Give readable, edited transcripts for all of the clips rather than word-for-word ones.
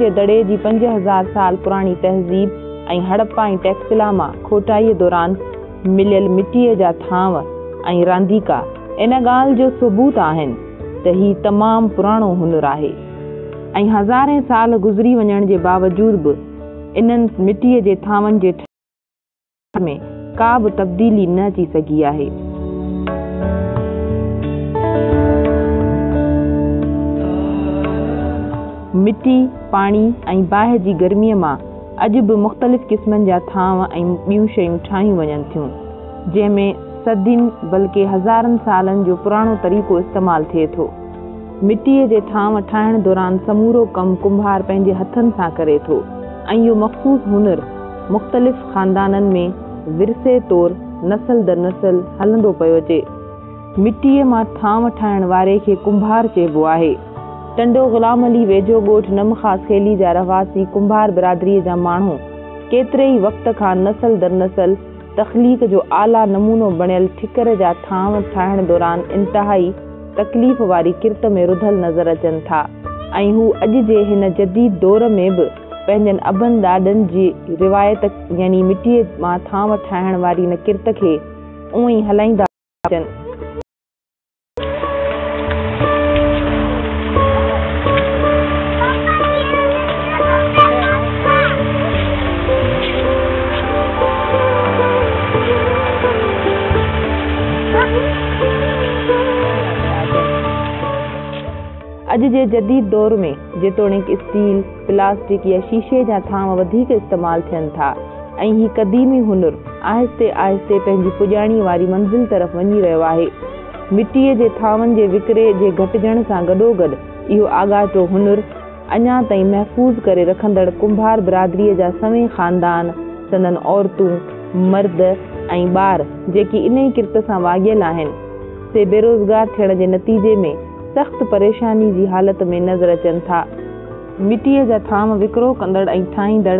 جي دڙي جي 5000 سال پراڻي تهذيب ۽ هڙپا ۽ ٽيڪسلا مان کوٽائيء دوران مليل مٽيء جا ٿانو ۽ رانديڪا ان ڳالهه جو ثبوت آهن ته هي تمام پراڻو هنر آهي ۽ هزارين سال گذري وڃڻ جي باوجود به انهن مٽيء جي ٿانون جي ٺاهه ۾ ڪا به تبديلي نه اچي سگهي آهي. مٽي، پاڻي ۽ باهه جي گرميء مان اڄ به مختلف قسمن جا ٿانو ۽ ٻيون شيون ٺاهيون وڃن ٿيون، جنهن ۾ صدين بلڪه هزارن سالن جو پراڻو طريقو استعمال ٿئي ٿو. مٽيء جي ٿانو ٺاهڻ دوران سمورو ڪم ڪنڀار پنهنجي هٿن سان ڪري ٿو ۽ اهو مخصوص هنر مختلف خاندانن ۾ ورثي طور نسل در نسل هلندو پيو اچي. مٽيء مان ٿانو ٺاهڻ واري کي ڪنڀار چئبو آهي. ٽنڊو غلام علي ويجهو ڳوٺ نم خاصخيلي جا رهواسي ڪنڀار برادريء جا ماڻهو ڪيتري ئي وقت کان نسل در نسل تخليق جو اعليٰ نمونو بڻيل ٺڪر جا ٿانو ٺاهڻ دوران انتهائي تڪليف واري ڪرت ۾ رڌل نظر اچن ٿا ۽ هو اڄ جي هن جديد دور ۾ به پنهنجن ابن ڏاڏن جي روايت يعني مٽيء مان ٿانو ٺاهڻ واري ان ڪرت کي اونئن ئي هلائيندا اچن. اڄ جي جديد دور ۾ جيتوڻيڪ اسٽيل، پلاسٽڪ يا شيشي جا ٿانو وڌيڪ استعمال ٿين ٿا ۽ هي قديمي هنر آهستي آهستي پنهنجي پڄاڻي واري منزل طرف وڃي رهيو آهي. مٽيء جي ٿانون جي وڪري جي گهٽجڻ سان گڏوگڏ اهو آڳاٽو هنر اڃا تائين محفوظ ڪري رکندڙ ڪنڀار برادريء جا سوين خاندان، سندن عورتون، مرد ۽ ٻار جيڪي انهي ڪرت سان واڳيل آهن، سي بيروزگار ٿيڻ جي نتيجي ۾ سخت پريشاني جي حالت ۾ نظر اچن ٿا. مٽيء جا ٿانو وڪرو ڪندڙ ۽ ٺاهيندڙ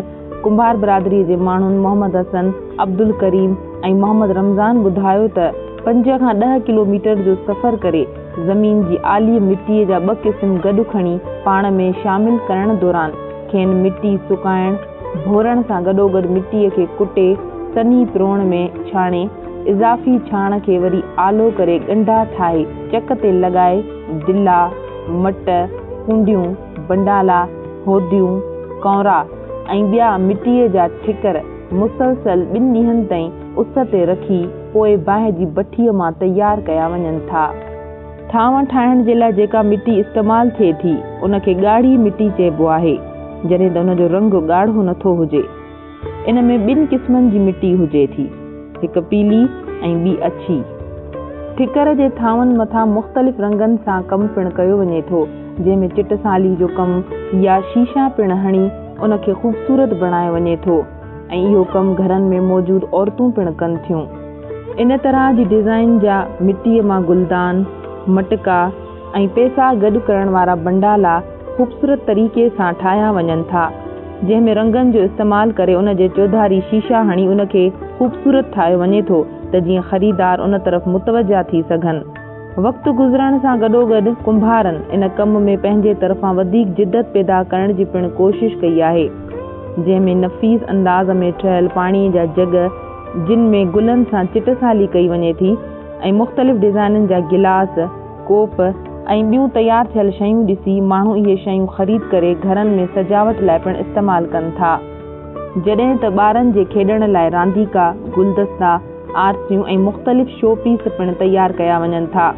ڪنڀار برادريء جي ماڻهن محمد حسن، عبدالڪريم ۽ محمد رمضان ٻڌايو ته 5 کان 10 ڪلو ميٽر جو سفر ڪري زمين جي آليء مٽيء جا ٻه قسم گڏ کڻي پاڻ ۾ شامل ڪرڻ دوران کين مٽي سڪائڻ، ڀورڻ سان گڏوگڏ مٽيء کي ڪٽي سنهي پروڻ ۾ ڇاڻي اضافي ڇاڻ کي وري آلو ڪري ڳنڍا ٺاهي چڪ تي لڳائي دلا، مٽ، ڪونڊيون، بنڊالا، هوديون، ڪؤنرا ۽ ٻيا مٽيء جا ٺڪر مسلسل ٻن ڏينهن تائين اس تي رکي پوء باهه جي بٺيء مان تيار ڪيا وڃن ٿا. ٿانو ٺاهڻ جي لاء جيڪا مٽي استعمال ٿئي ٿي، ان کي ڳاڙهي مٽي چئبو آهي، جڏهن ته ان جو رنگ ڳاڙهو نٿو هجي. ان ۾ ٻن قسمن جي مٽي هجي ٿي، هڪ پيلي ۽ ٻي اڇي. ٺڪر جي ٿانون مٿان مختلف رنگن سان ڪم پڻ ڪيو وڃي ٿو، جنهن ۾ چٽسالي جو ڪم يا شيشا پڻ هڻي ان کي خوبصورت بڻايو وڃي ٿو ۽ اهو ڪم گهرن ۾ موجود عورتون پڻ ڪن ٿيون. ان طرح جي ڊزائين جا مٽيء مان گلدان، مٽڪا ۽ پئسا گڏ ڪرڻ وارا بنڊالا خوبصورت طريقي سان ٺاهيا وڃن ٿا، جنهن ۾ رنگن جو استعمال ڪري ان جي چوڌاري شيشا هڻي ان کي خوبصورت ٺاهيو وڃي ٿو ته جيئن خريدار ان طرف متوجه ٿي سگهن. وقت گذرڻ سان گڏوگڏ ڪنڀارن ان ڪم ۾ پنهنجي طرفان وڌيڪ جدت پيدا ڪرڻ جي پڻ ڪوشش ڪئي آهي، جنهن ۾ نفيس انداز ۾ ٺهيل پاڻي جا جڳ جن ۾ گلن سان چٽسالي ڪئي وڃي ٿي ۽ مختلف ڊزائنن جا گلاس، ڪوپ ۽ ٻيون تيار ٿيل شيون ڏسي ماڻهو اهي شيون خريد ڪري گهرن ۾ سجاوٽ لاء پڻ استعمال ڪن ٿا. جڏهن ته ٻارن جي کيڏڻ لاء رانديڪا، گلدستا، آرسيون ۽ مختلف شو پيس پڻ تيار ڪيا وڃن ٿا.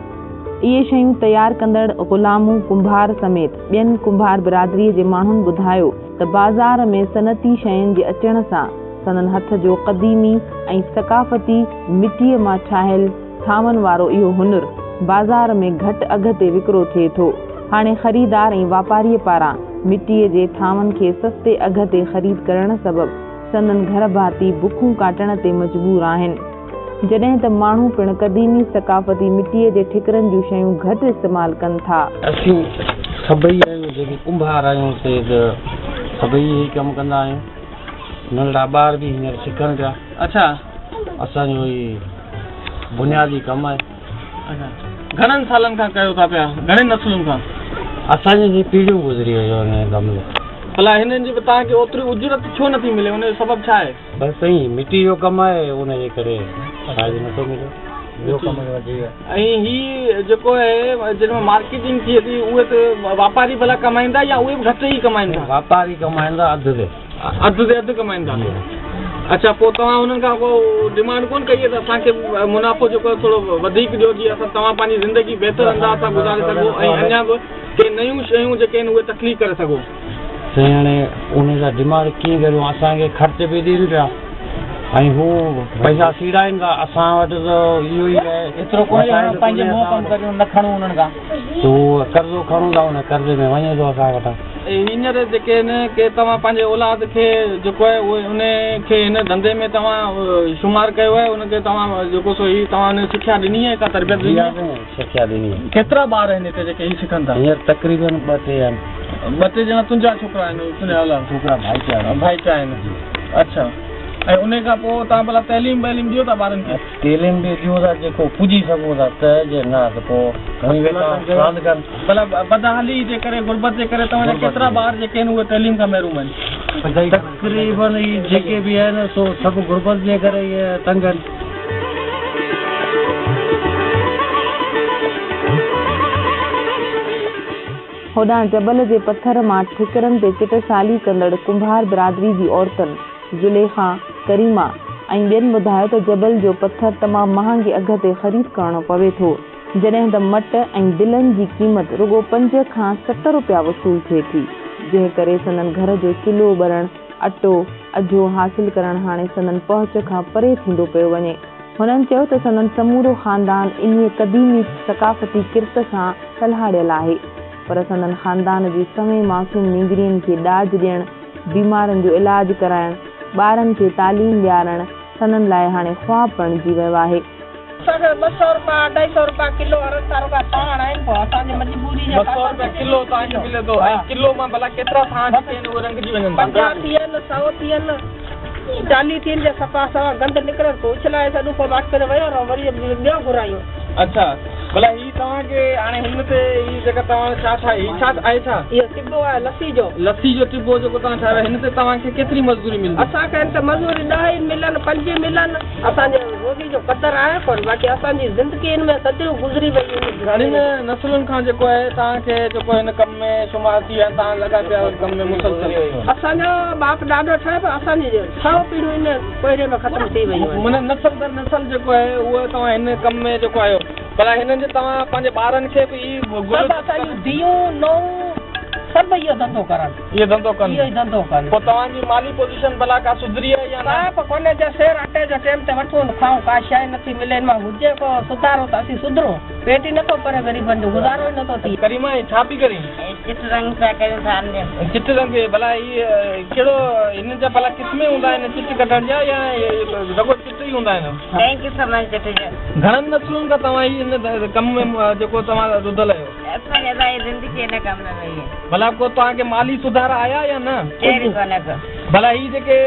اهي شيون تيار ڪندڙ غلامون ڪنڀار سميت ٻين ڪنڀار برادري جي ماڻهن ٻڌايو ته بازار ۾ صنعتي شين جي اچڻ سان سندن هٿ جو قديمي ۽ ثقافتي مٽيء مان ٺاهيل ٿانون وارو اهو هنر بازار ۾ گهٽ اگهه تي وڪرو ٿئي ٿو. هاڻي خريدار ۽ واپاريء پاران مٽيء جي ٿانون کي سستي اگهه تي خريد ڪرڻ سبب سندن گهر ڀاتي بکون ڪاٽڻ تي مجبور آهن. جڏهن ته ماڻهو پڻ قديمي ثقافتي مٽيء جي ٺڪرن جون شيون گهٽ استعمال ڪن ٿا. اسين سڀئي آهيون جيڪي ڪنڀار آهيون سي ته سڀئي اهي ڪم ڪندا آهيون. ننڍڙا ٻار به هينئر سکن پيا. اڇا. اسان جو هي بنيادي ڪم آهي. اڇا گهڻن سالن کان ڪيو ٿا پيا گهڻين نسلن کان؟ اسان جي پيڙهيون گذري ويون ان ڪم ۾. ڀلا هنن جي به توهان کي اوتري اجرت ڇو نٿي ملي؟ ان جو سبب ڇا آهي؟ بس سائين مٽي جو ڪم آهي ان جي ڪري فائدو نٿو ملي. ٻيو ڪم وڌيڪ. ۽ هي جيڪو آهي جن ۾ مارڪيٽنگ ٿئي ٿي اهي ته واپاري ڀلا ڪمائين ٿا يا اهي به گهٽ ئي ڪمائين ٿا؟ واپاري ڪمائين ٿا اڌ تي. اڌ تي اڌ ڪمائين ٿا. اڇا پوء توهان انهن کان ڪو ڊمانڊ ڪونه ڪئي آهي ته اسان کي منافعو جيڪو آهي ٿورو وڌيڪ ڏيو جيئن اسان توهان پنهنجي زندگي بهتر انداز سان گذاري سگهو ۽ اڃا به ڪي نيون شيون جيڪي آهن اهي تخليق ڪري سگهو. سائين هاڻي ان جا ڊمانڊ ڪيئن ڪريون اسان کي خرچ به ڏين پيا ۽ هو پئسا سيڙائين ٿا اسان وٽ ته اهو ئي آهي ايترو ڪونهي جو هاڻي پنهنجي منهن ڪم ڪريون نه کڻون انهن کان. ته هو قرضو کڻون ٿا ان قرضي ۾ وڃي ٿو اسان وٽان. هينئر جيڪي آهن ڪي توهان پنهنجي اولاد کي جيڪو آهي اهي ان کي هن ڌنڌي ۾ توهان شمار ڪيو آهي ان کي توهان جيڪو سو هي توهان ان سکيا ڏني آهي ڪا تربيت ڏني آهي؟ سکيا ڏني. ڪيترا ٻار آهن هتي جيڪي هي سکن ٿا؟ هينئر تقريبن ٻه ٽي آهن. ٻه ٽي ڄڻا تنهنجا ڇوڪرا آهن تنهنجا اولاد؟ ڇوڪرا ڀائٽيا آهن. ڀائٽيا آهن اڇا ۽ انهي کان پوء توهان ڀلا تعليم ٻعليم ڏيو ٿا ٻارن کي؟ تعليم به ڏيون ٿا جيڪو پڄي سگهون ٿا ته جي نه ته پوء گهڻي ويٺا راند ڪن. ڀلا بدحالي جي ڪري غربت جي ڪري توهان جا ڪيترا ٻار جيڪي آهن اهي تعليم کان محروم آهن؟ تقريبن هي جيڪي به آهن سو سڀ غربت جي ڪري ئي تنگ آهن. هوڏانهن جبل جي پٿر مان ٺڪرن تي چٽسالي ڪندڙ ڪنڀار برادري جي عورتن زليخا، ڪريما ۽ ٻين ٻڌايو ته جبل جو پٿر تمام مهانگي اگهه تي خريد ڪرڻو پوي ٿو، جڏهن ته مٽ ۽ دلن جي قيمت رڳو 5 کان 7 روپيا وصول ٿئي ٿي، جنهن ڪري سندن گهر جو چلهو ٻرڻ، اٽو، اجهو حاصل ڪرڻ هاڻي سندن پهچ کان پري ٿيندو پيو وڃي. هنن چيو ته سندن سمورو خاندان انهيء قديمي ثقافتي ڪرت سان سلهاڙيل آهي، پر سندن خاندان جي سوين معصوم نينگرين کي ڏاج ڏيڻ، بيمارن جو علاج ڪرائڻ، ٻارن کي تعليم ڏيارڻ سندن لاء هاڻي خواب بڻجي ويو آهي. اسان کي 200 روپيا 250 روپيا ڪلو هرن ٿا رڳا ساڻ آهن پوء اسان جي مجبوري جا 200 روپيا ڪلو توهان کي ملي ٿو ۽ ڪلو مان ڀلا ڪيترا ٿانء جيڪي آهن اهي رنگجي وڃن ٿا؟ 50 ٿين 100 ٿين 40 ٿين جا صفا سوا گند نڪرن پوء اڇلائي ڇڏون پوء واٽ ڪري ويو رهون وري ٻيو گهرايون. اڇا ڀلا هي توهان کي هاڻي هن تي هي جيڪا توهان ڇا ٺاهي هي ڇا آهي ڇا؟ اهو ٽبو آهي لسي جو. لسي جو ٽبو جيڪو توهان ٺاهيو آهي هن تي توهان کي ڪيتري مزدوري ملندي؟ اسان کي هن تي مزوري 10 ئي ملن 5 ملن اسان جي روزي جو قدر آهي ڪونه باقي اسان جي زندگي هن ۾ صديون گذري ويون آهن. گهڻين نسلن کان جيڪو آهي توهان کي جيڪو هن ڪم ۾ شمار ٿي ويا آهن توهان لڳا پيا آهيو ڪم ۾ مسلسل. اسان جو باپ ڏاڏو ٺهي پر اسان جي 100 پيڙهيون هن ڪوهيڙي ۾ ختم ٿي ويون آهن. معنيٰ نسل در نسل جيڪو آهي اهو توهان هن ڪم ۾ جيڪو آهيو ڀلا هنن جي توهان پنهنجي ٻارن کي به هي گل سڀ اسان جون ڌيئون نونهون سڀ اهو ڌنڌو ڪرن. اهو ڌنڌو ڪن. اهو ئي ڌنڌو ڪن. پوء توهان جي مالي پوزيشن ڀلا ڪا سڌري آهي يا نه؟ ڪا به ڪونهي جي سير اٽي جو ٽيم تي وٺون کائون ڪا شيء نٿي ملي ان مان هجي ڪو سڌارو ته اسين سڌرون پيٽ ئي نٿو پري غريبن جو گذارو ئي نٿو ٿئي. ڪريما هي ڇا پئي ڪرين؟ هي چٽ رنگ پيا ڪريون ٿا ان جا. چٽ رنگ ڀلا هي ڪهڙو هن جا ڀلا قسم هوندا آهن چٽ ڪڍڻ جا يا رڳو چٽ ئي هوندا آهن؟ ڪئين قسم آهن چٽ جا. گهڻن نسلن کان توهان هي هن ڪم ۾ جيڪو توهان رڌل آهيو؟ اسان جي ته زندگي هن ڪم ۾ وئي آهي. ڀلا ڪو توهان کي مالي سڌارا آيا يا نه؟ ڪهڙي ڪونه ڪو. ڀلا هي جيڪي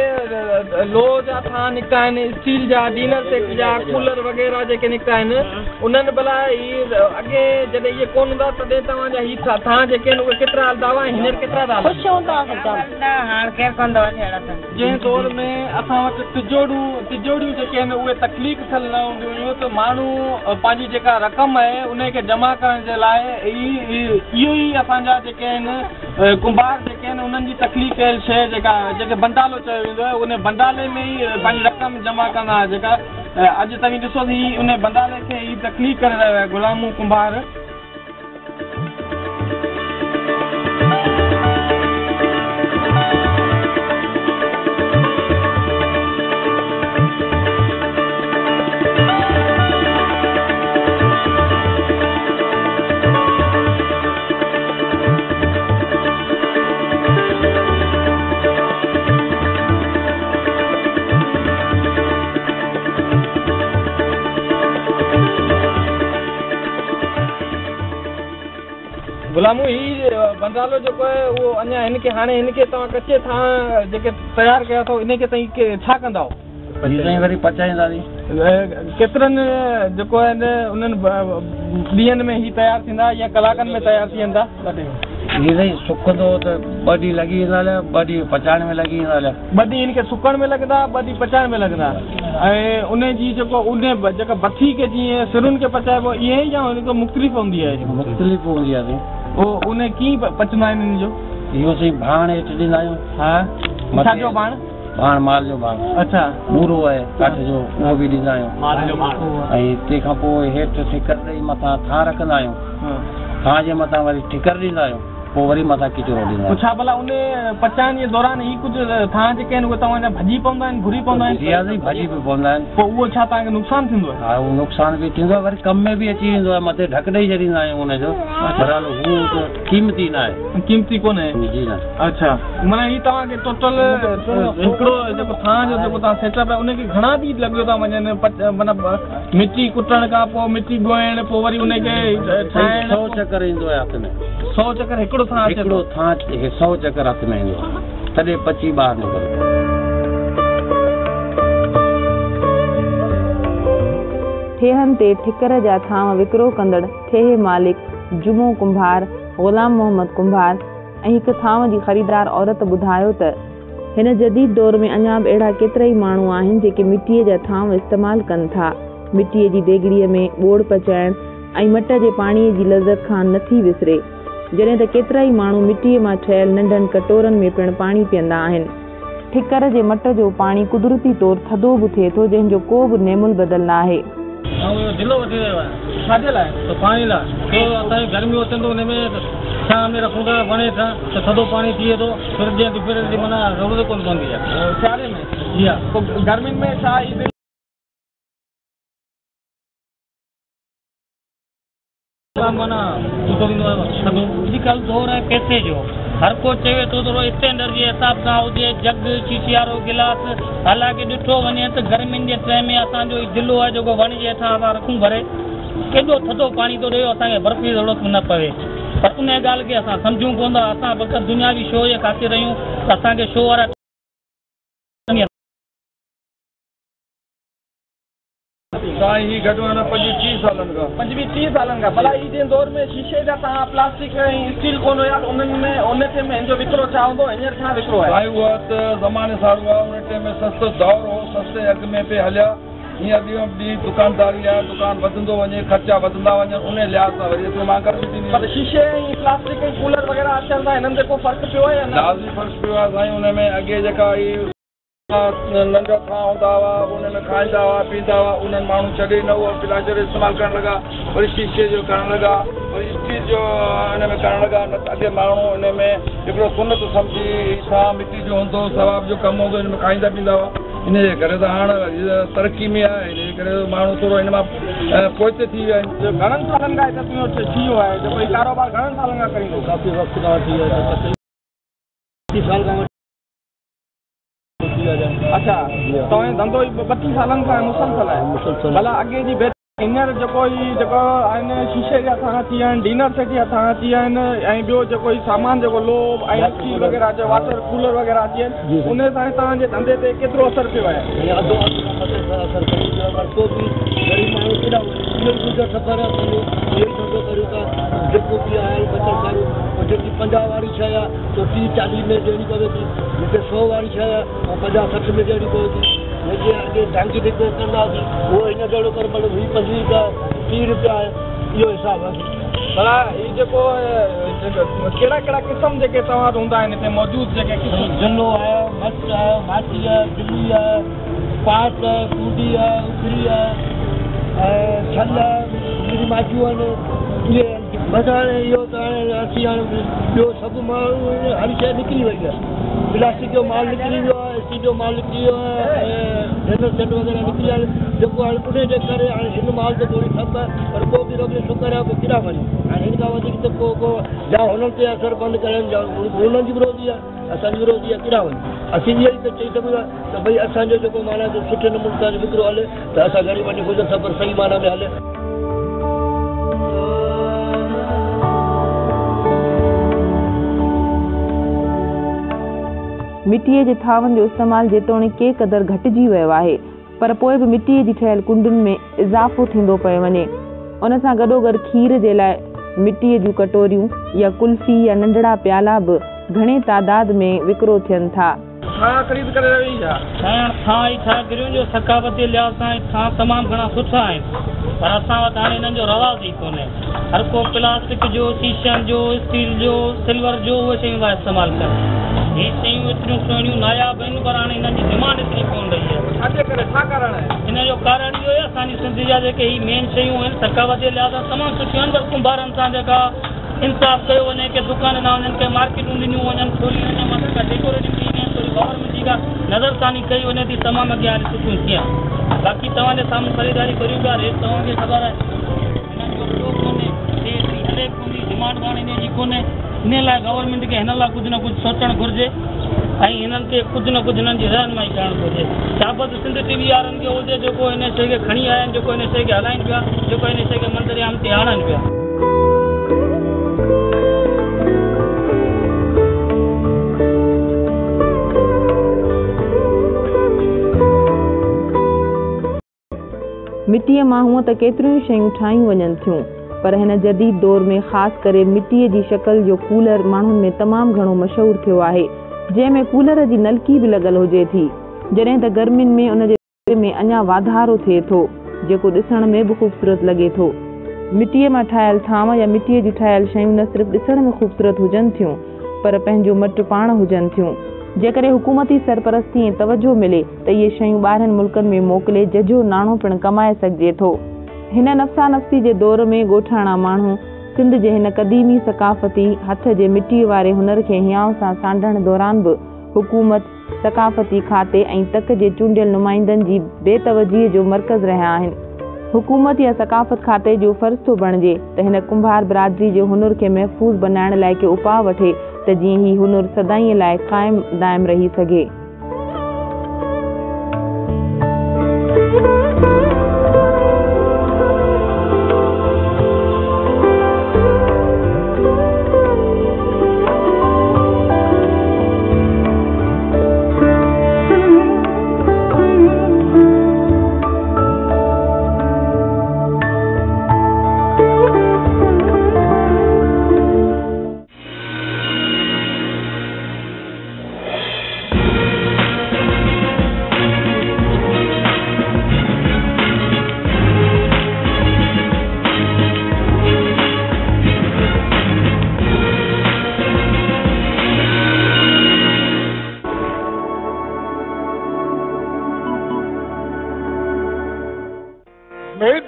لوهه جا ٿانء نڪتا آهن، اسٽيل جا، ڊنر سيٽ جا، ڪولر وغيره جيڪي نڪتا آهن، انهن ڀلا هي اڳي جڏهن اهي ڪونه هوندا تڏهن توهان جا هي ٿانء جيڪي آهن اهي ڪيترا هلندا هئا ۽ هينئر ڪيترا ٿا هلن؟ خوش هوندا هئاسين جام. نه هاڻ ڪير ڪونه ٿو وٺي اهڙا ٿانء. جنهن دور ۾ اسان وٽ ٽجوڙيون جيڪي آهن اهي تخليق ٿيل نه هونديون هيون ته ماڻهو پنهنجي جيڪا رقم آهي ان کي جمع ڪرڻ جي لاء اهو ئي اسان جا جيڪي آهن ڪنڀار جيڪي آهن انهن جي تخليق ڪيل شيء جيڪا جيڪي بنڊالو چيو ويندو آهي ان بنڊالي ۾ ئي پنهنجي رقم جمع ڪندا هئا جيڪا اڄ توهين ڏسو ته هي ان بنڊالي کي هي تخليق ڪري رهيو آهي غلامو ڪنڀار. غلامو هي بنڊالو جيڪو آهي اهو اڃا هن کي هاڻي هن کي توهان ڪچي ٿانء جيڪي تيار ڪيا اٿو ان کي تائين ڇا ڪندؤ؟ هي سائين وري پچائينداسين. ڪيترن جيڪو آهن انهن ڏينهن ۾ هي تيار ٿيندا يا ڪلاڪن ۾ تيار ٿي ويندا؟ هي سائين سڪندو ته ٻه ڏينهن لڳي ويندا هليا، ٻه ڏينهن پچائڻ ۾ لڳي ويندا هليا. ٻه ڏينهن هن کي سڪڻ ۾ لڳندا، ٻه ڏينهن پچائڻ ۾ لڳندا ۽ ان جي جيڪو ان جيڪا بٿي کي جيئن سرن کي پچائبو ائين ئي يا هن کان مختلف هوندي آهي؟ مختلف هوندي آهي سائين. پوء ان ڪيئن پچندا آهن ان جو؟ اهو سائين ڀاڻ هيٺ ڏيندا آهيون. ها ڇا جو ڀاڻ؟ ڀاڻ مال جو ڀاڻ. اڇا. ٻورو آهي ڪاٺ جو اهو به ڏيندا آهيون. مال جو ڀاڻ. ۽ تنهن کان پوء هيٺ ٺڪر ڏئي مٿان ٿانء رکندا آهيون. ٿانء جي مٿان وري ٺڪر ڏيندا آهيون. پوء وري مٿان ڪچرو ڏيندا آهيون. پوء ڇا ڀلا ان پچائڻ جي دوران هي ڪجهه ٿانء جيڪي آهن اهي توهان جا ڀڄي پوندا آهن، ڀري پوندا آهن؟ جي ها سائين ڀڄي به پوندا آهن. پوء اهو ڇا توهان کي نقصان ٿيندو آهي؟ ها اهو نقصان به ٿيندو آهي وري ڪم ۾ به اچي ويندو آهي مٿي ڍڪ ڏئي ڇڏيندا آهيون ان جو بهرحال هو ته قيمتي نه آهي. قيمتي ڪونهي؟ جي نه. اڇا معنيٰ هي توهان کي ٽوٽل هڪڙو جيڪو ٿانء جو جيڪو توهان سيٽ اپ آهي ان کي گهڻا ڏينهن لڳيو ٿا وڃن معنيٰ مٽي ڪٽڻ کان پوء مٽي ڳوهڻ پوء وري ان کي ٺاهڻ. سئو چڪر ايندو آهي هٿ ۾. سئو چڪر هڪڙو ٿانء اچي ٿو. هڪڙو ٿانء سئو چڪر هٿ ۾ ايندو آهي تڏهن پچي ٻاهر نڪرندو. ٺيهن تي ٺڪر جا ٿانء وڪرو ڪندڙ ٺيهي مالڪ جمعو ڪنڀار، غلام محمد ڪنڀار ۽ هڪ ٿانء جي خريدار عورت ٻڌايو ته، هن جديد دور ۾ اڃا به اهڙا ڪيترائي ماڻهو آهن جيڪي مٽيء جا ٿانو استعمال ڪن ٿا. مٽيء جي ديڳڙيء ۾ ٻوڙ پچائڻ ۽ مٽ جي پاڻيء جي لذت کان نه ٿي وسري. جڏهن ته ڪيترائي ماڻهو مٽيء مان ٺهيل ننڍن ڪٽورن ۾ پڻ پاڻي پيئندا آهن. ٺڪر جي مٽ جو پاڻي قدرتي طور ٿڌو به ٿئي ٿو جنهن جو ڪو به نعم البدل ناهي. آئون اهو دلو وٺي رهيو آهيان. ڇا جي لاء؟ ته پاڻي لاء. ڇو اسان کي گرمي اچن ته ان ۾ ڇانء ۾ رکون ٿا وڻ هيٺان ته ٿڌو پاڻي ٿئي ٿو فرج جي فرج جي معنيٰ ضرورت ڪونه پوندي آهي. سياري ۾؟ جي ها. پوء گرمين ۾ ڇا هي دل. معنيٰ سٺو ٿيندو آهي ٿڌو. اڄڪلهه دور آهي پئسي جو هر ڪو چوي ٿو ٿورو اسٽينڊرڊ جي حساب سان هجي جڳ شيشي وارو گلاس حالانڪه ڏٺو وڃي ته گرمين جي ٽائيم ۾ اسان جو هي دلو آهي جيڪو وڻ جي هيٺان اسان رکون ڀري ڪيڏو ٿڌو پاڻي ٿو ڏئي اسان کي برف جي ضرورت به نه پوي پر ان ڳالهه کي اسان سمجهون ڪونه ٿا اسان فقط دنياوي شو جي خاطر آهيون ته اسان کي شو وارا سائين هي گهٽ ۾ گهٽ 25 سالن کان. 25 30 سالن کان ڀلا هي جنهن دور ۾ شيشي جا ٿانء پلاسٽڪ ۽ اسٽيل ڪونه هيا ته انهن ۾ ان ٽيم ۾ هن جو وڪرو ڇا هوندو هو هينئر ڇا وڪرو آهي. سائين اها ته زماني سارو آهي ان ٽيم ۾ سستو دور هو سستي اگهه ۾ پئي هليا هينئر ڏينهون ڏينهن دڪانداري آهي دڪان وڌندو وڃي خرچا وڌندا وڃن انهي لحاظ سان وري ايترو مهانگا به ٿيندي پر شيشي ۽ پلاسٽڪ ۽ ڪولر وغيره اچڻ سان هنن تي ڪو فرق پيو آهي يا نه؟ لازمي فرق پيو آهي سائين ان ۾ اڳي جيڪا هي. ننڍا ٿانء هوندا هئا، انهن ۾ کائيندا هئا، پيئندا هئا، انهن ماڻهو ڇڏي نه اهو پلاسٽڪ جو استعمال ڪرڻ لڳا، وري شيشي جو ڪرڻ لڳا، وري اسٽيل جو ان ۾ ڪرڻ لڳا، نه ته اڳي ماڻهو ان ۾ هڪڙو سنت سمجهي ٿانء مٽي جو هوندو هو، ثواب جو ڪم هوندو هو، ان ۾ کائيندا پيئندا هئا، ان جي ڪري ته هاڻ ترقي ۾ آهي، ان جي ڪري ماڻهو ٿورو ان مان پوئتي ٿي ويا آهن. گهڻن سالن کان هتي تنهنجو ٿي ويو آهي، جيڪو هي ڪاروبار گهڻن سالن کان ڪرين ٿو؟ ڪافي وقت کان وٺي تقريبن 30 سال کان وٺي. اڇا توهان جو ڌنڌو هي 32 سالن کان مسلسل آهي ڀلا اڳي جي ڀيٽ هينئر جيڪو هي جيڪو آهن شيشي جا ٿانء ٿي ويا آهن ڊنر سيٽ جا ٿانء ٿي ويا آهن ۽ ٻيو جيڪو هي سامان جيڪو لوهه ۽ اسٽيل وغيره اچي واٽر ڪولر وغيره اچي ويا آهن ان سان توهان جي ڌنڌي تي ڪيترو اثر پيو آهي؟ اڌو اڌ کان مٿي اثر پيو آهي پر پوء به غريب ماڻهو ڪيڏانهن وڃي اهو ئي گذر سفر آهي اسان جو اهو ئي ڌنڌو ڪريون ٿا جيڪو به آهي بچل سارو پوء جيڪي 50 واري شيء آهي سو 30 40 ۾ ڏيڻي پوي ٿي، جتي سئو واري شيء آهي اها 50 60 ۾ ڏيڻي پوي ٿي. جيڪي اڳي ڊانگي ڍڪ ڪندا هئاسين اهو هن جهڙو ڪر مطلب 20 25 رپيا 30 رپيا آهي اهو حساب آهي. ڀلا هي جيڪو ڪهڙا ڪهڙا قسم جيڪي توهان وٽ هوندا آهن هتي موجود جيڪي قسم. جلو آهي، مٽ آهي، ماٽي آهي، دلي آهي، پاٽ آهي، ڪونڊي آهي، اکري آهي ۽ ڇل آهي، اکري ماڇيون آهن اهي آهن. بس هاڻي اهو ته هاڻي اسين هاڻي ٻيو سڀ ماڻهو هر شيء نڪري وئي آهي پلاسٽڪ جو مال نڪري ويو آهي اسٽيل جو مال نڪري ويو آهي ۽ ڊنر سيٽ وغيره نڪري ويا آهن جيڪو هاڻي انهي جي ڪري هاڻي هن مال تي ٿوري ٺپ آهي پر پوء به رب جو شڪر آهي پوء ڪيڏانهن وڃون هاڻي هن کان وڌيڪ ته پوء ڪو يا هنن تي اثر بند ڪرن يا هنن جي به روزي آهي اسان جي به روزي آهي ڪيڏانهن وڃون اسين اهو ئي ته چئي سگهون ٿا ته ڀئي اسان جو جيڪو معنيٰ سٺي نموني سان وڪرو هلي ته اسان غريبن جو گذر سفر صحيح معنيٰ ۾ هلي. مٽيء جي ٿانون جو استعمال جيتوڻيڪ ڪي قدر گهٽجي ويو آهي، پر پوء به مٽيء جي ٺهيل ڪنڊن ۾ اضافو ٿيندو پيو وڃي. ان سان گڏوگڏ کير جي لاء मिटीअ जूं कटोरियूं या कुल्फी या नंढड़ा प्याला बि घणे तादाद में विकिरो थियनि था। थां ख़रीद करे रही छा? साईं थां ई छा करियूं जो सकाफ़ती लिहाज़ सां थां तमामु घणा सुठा आहिनि, पर असां वटि हाणे इन्हनि जो रवाज ई कोन्हे। हर को प्लास्टिक जो, शीशनि जो, स्टील जो, सिल्वर जो उहे शयूं था इस्तेमालु कनि। हीअ शयूं एतिरियूं सुहिणियूं नायाब आहिनि, पर हाणे इन्हनि जी डिमांड एतिरी कोन रही आहे। छाजे करे छा कारण आहे? इन जो कारण इहो आहे, असांजी सिंध जा जेके ही मेन शयूं आहिनि सकाफ़ती लिहाज़ सां तमामु सुठियूं आहिनि, पर कुंभारनि सां जेका इंसाफ़ कयो वञे, की दुकान न वञनि, की मार्केटूं ॾिनियूं वञनि, थोरी हुन मथां का डेकोरेटिंग थी वञे, थोरी गवर्नमेंट जी का नज़रसानी कई वञे थी, तमामु अॻियां हाणे सुठियूं थियां। बाक़ी तव्हांजे साम्हूं ख़रीदारी करियूं पिया, रेट तव्हांखे ख़बर आहे, हिननि जो उपयोग कोन्हे, शइ एतिरी हले कोन थी, डिमांड हाणे इन जी कोन्हे। इन लाइ गवर्नमेंट खे हिन लाइ कुझु न कुझु सोचणु घुरिजे ऐं हिननि खे कुझु न कुझु हिननि जी रहनुमाई करणु घुरिजे। शाबत सिंध टीवी वारनि खे हुजे जेको हिन शइ खे खणी आया आहिनि, जेको हिन शइ खे हलाइनि पिया, जेको हिन शइ खे मंज़र-ए-आम ते आणनि पिया। मिटीअ मां हूअं त केतिरियूं ई शयूं ठाहियूं वञनि थियूं, पर हिन जदीद दौर में ख़ासि करे मिटीअ जी शक्ल जो कूलर माण्हुनि में तमामु घणो मशहूर थियो आहे, जंहिं में कूलर जी नलकी बि लॻल हुजे थी। जॾहिं त गर्मियुनि में उन जे में अञा वाधारो थिए थो, जेको ॾिसण में बि ख़ूबसूरत लॻे थो। मिटीअ मां ठाहियल थांव या मिटीअ जूं ठाहियल शयूं न सिर्फ़ ॾिसण में ख़ूबसूरत हुजनि थियूं, पर पंहिंजो मटु पाण हुजनि थियूं। जेकॾहिं हुकूमती सरपरस्ती ऐं तवजो मिले त इहे शयूं ॿाहिरियुनि मुल्कनि में मोकिले जझो नाणो पिणु कमाए सघिजे थो। हिन नफ़्सा नफ़्सी जे दौर में ॻोठाणा माण्हू सिंध जे हिन क़दीमी सकाफ़ती हथ जे मिटीअ वारे हुनर खे हियांव सां सांढण दौरान बि हुकूमत, सकाफ़ती खाते ऐं तक जे चूंडियल नुमाइंदनि जी बेतवजीअ जो मर्कज़ रहिया आहिनि। हुकूमत या सकाफ़त खाते जो फ़र्ज़ थो बणिजे त हिन कुंभार बिरादरी जे हुनर खे महफ़ूज़ बनाइण लाइ के उपाउ वठे त जीअं ही हुनर सदाईं लाइ क़ाइम दाइम रही सघे।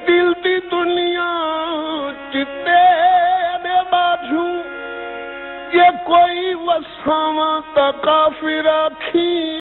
दिल दी दुनिया चिते दे बाजू ये कोई वसावा त काफिर थी।